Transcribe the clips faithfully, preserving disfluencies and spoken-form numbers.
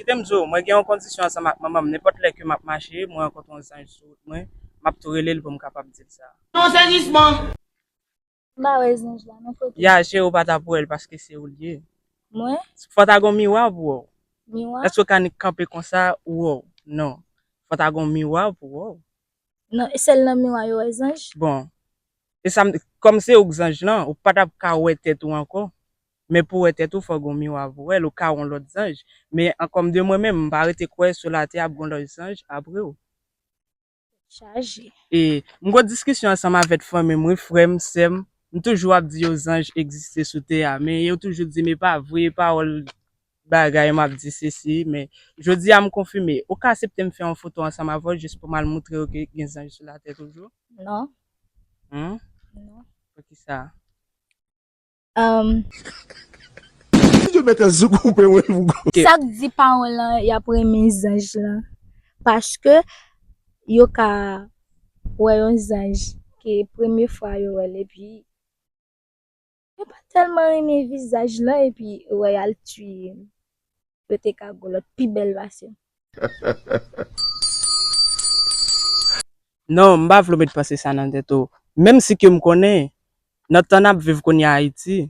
Kite m di w, mwen gen yon kondisyon ansanm ak manman m. Nenpòt lè ke m ap mache, mwen rankontre yon zanj sou wout mwen, m ap tou rele l pou m kapab di l sa. Non, sezisman. M pa wè zanj la non, kote? Ya, cheri, ou pa t ap wè l paske se ou l ye. Mwen? Fò ta gon miwa pou wè w. Miwa? Èske w ka nik kanpe konsa ou wè w? Non. Fò ta gon miwa pou wè w. Non, e sèl nan miwa yo wè zanj? Bon. E sa m, kòm se ou k zanj lan, ou pa t ap ka wè tèt ou ankò. Men pou wè tèt ou, fò gon miwa pou wè l, ou ka wè yon lòt zanj. Men an kòm de mwen menm, m pa rete kwè sou latè ap gon lòt zanj apre w. Chaje. E m gon diskisyon ansanm avèk fanmi m, wi, frè m, sè m. M toujou ap di yo zanj egziste sou tè a, men yo toujou di m e pa vre, e pawòl bagay m ap di sesi, men jodi a m konfime. Ou ka aksepte m fè yon foto ansanm avè w jis pou m al moutre w ke gen zanj sou latè toujou? Non. Hmm? Non. Poukisa? Um, Yo mete sou koupe mwen pou sa k di pawòl lan y ap renmen zanj lan paske yo ka wè yon zanj ke premye fwa yo wè l epi yo pa tèlman renmen vizaj lan epi wè y al tiye l yo te ka gon lòt pi bèl pase m. Non, m pa vle w met panse sa nan tèt ou. Menm si ke m konnen, nan tan n ap viv kounye a Ayiti,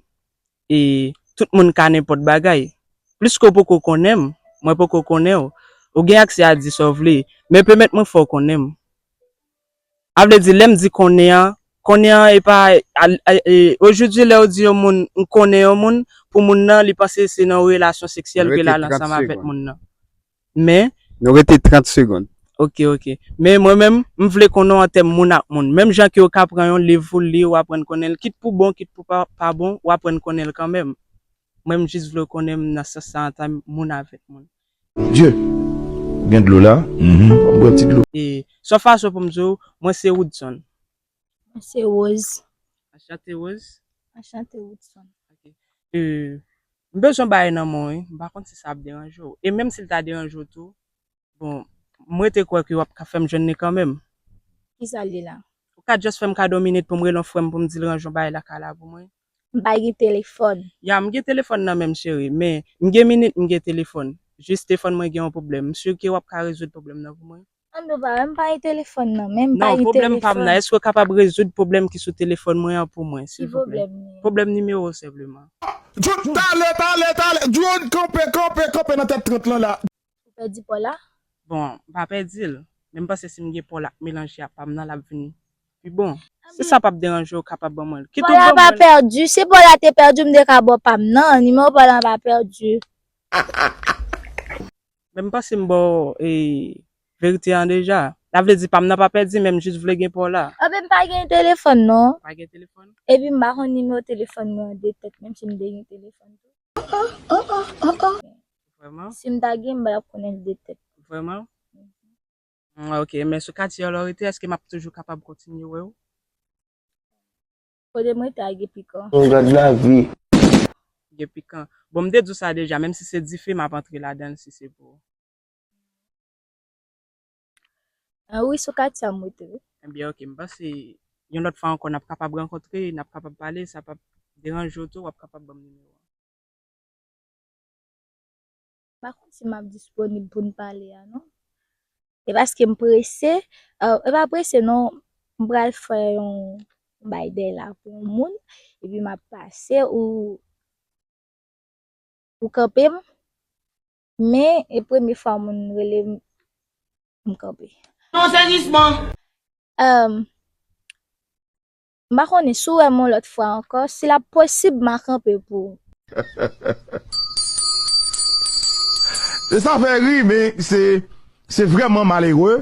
e tout moun ka nenpòt bagay. Pliske w poko konnen m, mwen poko konnen w, ou gen aksè a di sa w vle, men pèmèt mwen fè w konnen m. A vle di, lè m di konnen an, konnen an e pa, ojodi lè w di yon moun, m konnen yon moun, pou moun nan, li panse se nan yon relasyon seksyèl ke l al ansanm avèk moun nan. Men. Nou rete trant segonn. Ok, ok. Men mwen menm, m vle konnen w an tèm moun ak moun. Menm jan ke w ka pran yon liv pou w li, w aprann konnen l, kit pou bon, kit pou pa, pa bon, w aprann konnen l kanmenm. Mwen, m jis vle w konnen m nan sans sa an tèm moun avèk moun. Dye, ou gen dlo la? Mhm. Ban m bwè ti dlo. E, sèl fason pou m di w, mwen se Woodson. Mwen se Rose. Anchante Rose. Anchante Woodson. Ok. E, m bezwen bagay nan men w, wi. M pa konn si sa ap deranje w. E menm si l ta deranje w tou, bon, m rete kwè ke w ap ka fè m jwenn li kanmenm. Kisa l ye la? Ou ka just fè m kado minit pou m rele yon frè m pou m di l ranje yon bagay lakay la pou mwen? M pa gen telefòn. Ya, m gen telefòn nan men m, cheri, men m gen minit m gen telefòn. Jis telefòn mwen gen yon pwoblèm. M si ke w ap ka rezoud pwoblèm nan pou mwen. An nou pa wè m pa gen telefòn nan, men m pa Non, gen pwoblèm pa m telefòn. Nan. Èske w kapab rezoud pwoblèm ki sou telefòn mwen an pou mwen, Ki silvouplè? Pwoblèm li ye? Pwoblèm nimewo senpleman. Talè, talè, talè. Drone kanpe, kanpe, kanpe nan tèt trant lan la. Ou pèdi pa w la? Bon, m pa pèdi l. Men m panse si m gen pa w la k melanje ak pa m nan, l ap vin pi bon. Si sa p ap deranje w, w kapab ban mwen l. Kit Pa w ou la ban pa mwen l. Pèdi. Si pa w la te pèdi, m te ka ba w pa m nan. Nimewo pa w la pa pèdi. Men m panse m ba w, e, verite an deja. Sa vle di pa m nan pa pèdi, men m jis vle gen pa w la. Anben, m pa gen telefòn non. Pa gen telefòn? Epi m pa konn nimewo telefòn mwen an de tèt, menm si m te gen telefòn tou. Vrèman? Si m ta gen, m pa t ap konnen l de tèt. Vrèman? Mm, ok, men sou katye a lè w rete, èske m ap toujou kapab kontinye wè w? Kote m rete a gen pikan. On gad lavi. Gen pikan. Bon, m te di w sa deja, menm si se dife, m ap antre ladan l si se pou ou. Ah wi, sou katye a m rete wi. Ebyen, ok, m panse yon lòt fwa ankò, n ap kapab rankontre, n ap kapab pale, sa p ap deranje w tou, w ap kapab ban m nimewo a. M pa konn si m ap disponib pou n pale a non. E paske m prese, e pa prese non, m pral fè yon bay dèyè la pou yon moun, epi m ap pase ou ou kanpe m, men e premye fwa moun rele m, m kanpe. Non, sezisman. M pa konnen si w wè m yon lòt fwa ankò, si l ap posib m a kanpe pou ou. Sa fè ri, men se se vrèman malere.